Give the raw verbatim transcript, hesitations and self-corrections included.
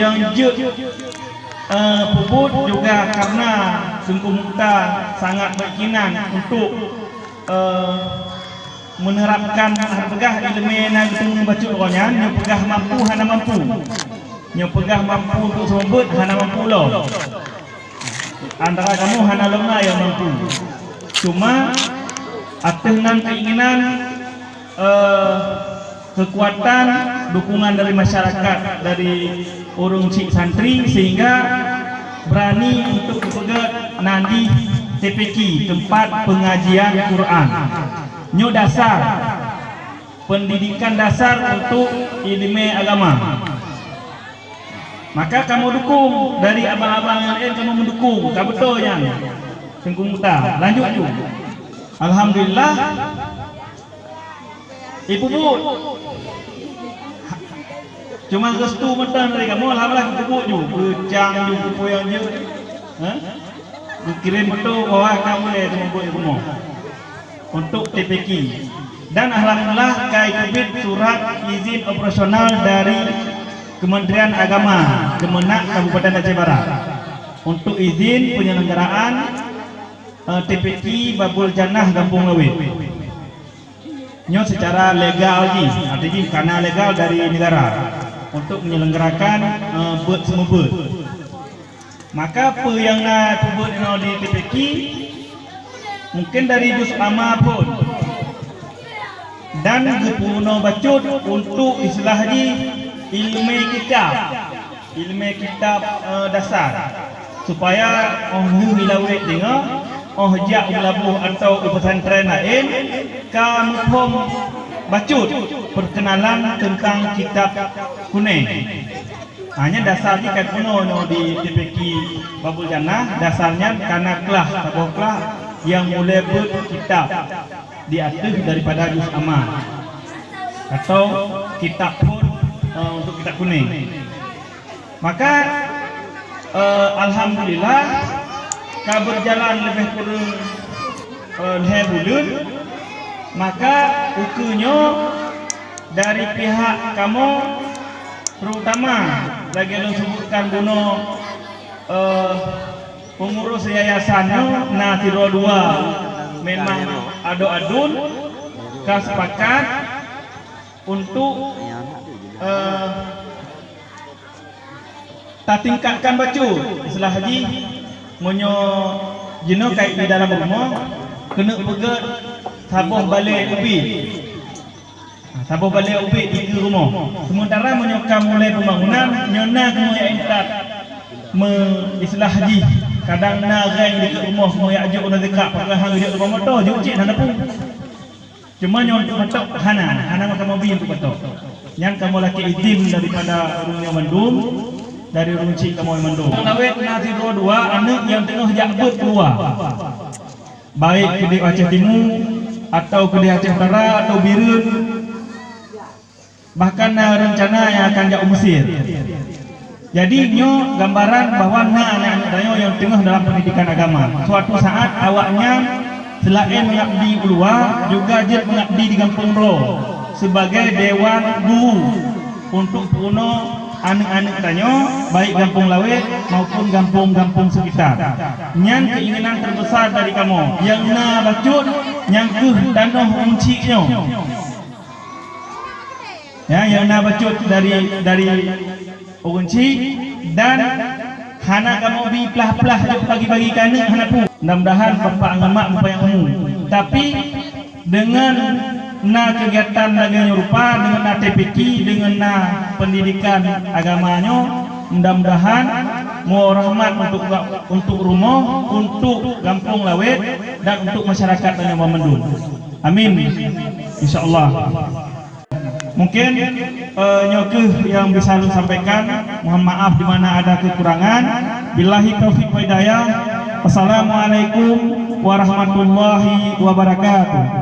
Nyang jeuet, eh, peubuet juga karena Teungku Mukhtar sangat berkeinginan untuk, eh, menerapkan, peugah ileumèe na geuteumèe bacut uroe nyan, nyoe peugah mampu hana mampu. Nyoe peugah mampu untuk seumeubeuet hana mampu lom. Antara kamoe hana lom na nyang mampu. Cuma ateueh nan keinginan, eh, kekuatan, dukungan dari masyarakat, dari ureueng chik santri, sehingga berani untuk geupeugèt nan di T P Q, tempat pengajian Quran. Nyoe dasar, pendidikan dasar untuk ileumèe agama. Maka kamoe dukung, dari abang-abang nyang laén kamoe meudukung, ka beutôi nyan, Teungku Mukhtar. Lanjut ju. Alhamdulillah, ipeubuet. Cuma restu mantong dari kamoe, alhamdulillah, ipeubuet ju. Beucang ju, peue nyang jeuet. Ha? Geukirém foto bahwa ka mulai seumeubeuet rumoh untuk T P Q. Dan alhamdulillah, ka iteubit surat izin operasional dari Kementerian Agama Kemenag Kabupaten Aceh Barat untuk izin penyelenggaraan, eh, T P Q Babul Jannah Gampông Lawét. Nyoe secara legal jih, arti jih kana legal dari negara untuk menyelenggarakan, eh, beuet seumeubeuet. Maka peue nyang na peubuet inoe di T P Q, mungkin dari juz amma phon, dan geupeurunoe bacut untuk istilah jih ileumèe kitab, ileumèe kitab, eh, dasar, supaya óh lheueh ilawét deungoe, óh jak u Meulaboh atawa u pesantren laén, ka muphom bacut perkenalan teuntang kitab kunéng. Ha, nyan dasar jih ka peurunoe nyoe di T P Q Babul Jannah, dasar nyan kana klah, saboh klah nyang mulai beuet kitab di ateueh daripada juz amma atau kitab phon, eh, untuk kitab kunéng. Maka, eh, alhamdulillah, ka beujalan leubeh kureueng, eh, lhèe buleuen, maka ukeue nyoe dari pihak kamoe, terutama lagèe lôn seubutkan bunoe, eh, pengurus yayasan nyoe na sidroe dua memang adoe aduen ka sepakat untuk, eh, tatingkatkan bacut, istilah jih, meunyoe jinoe ka di dalam rumoh, keuneuk peugèt saboh balè ubit. Ha, saboh balè ubit dikeue rumoh. Sementara meunyoe ka mulai pembangunan, nyoe na keunoe jak intat, me-, istilah jih, kadang na reng dikeue rumoh, keunoe jak jok, na dekat, pakon han jok rumoh moto, jok cit hana peue. Cuma nyoe untuk patok hana, hana maka mobil untuk patok. Nyan kamoe lakèe izin daripada ureueng nyoe mandum, dari ureueng chik kamoe mandum. Lawét na sidroe dua aneuk nyang teungoh jak beuet keuluwa. Baik keudéh Aceh Timu, atau keudéh Aceh Utara, atau Bireuen, bahkan na reuncana nyang akan jak u Mesir. Jadi, nyoe gambaran bahwa na aneuk-aneuk tanyoe nyang teungoh dalam pendidikan agama. Suatu saat, awaknyan seulaén meungabdi u luwa, juga jeuet meungabdi di gampông droe sebagai dewan guru untuk peurunoe aneuk-aneuk tanyoe, baik gampông Lawét maupun gampông-gampông sekitar. Nyan keinginan terbesar dari kamoe. Nyang na bacut, nyan keuh tanoh ureueng chik nyoe. Ya, nyang na bacut dari, dari ureueng chik, dan hana kamoe bi plah-plah jok bagi-bagi keu aneuk, hana peue. Mudah-mudahan bapak ngon mak beupanyang umu. Tapi, deungon na kegiatan lagèe nyoe rupa, deungon na T P Q, deungon na pendidikan agama nyoe, mudah-mudahan meuwoe rahmat untuk, untuk rumoh, untuk gampông Lawét, dan untuk masyarakat tanyoe banmandum. Amin. Insya Allah. Mungkin, eh, nyoe keuh nyang bisa lôn sampaikan. Mohon maaf di mana ada kekurangan. Billahi taufiq wal hidayah. Wassalamualaikum warahmatullahi wabarakatuh.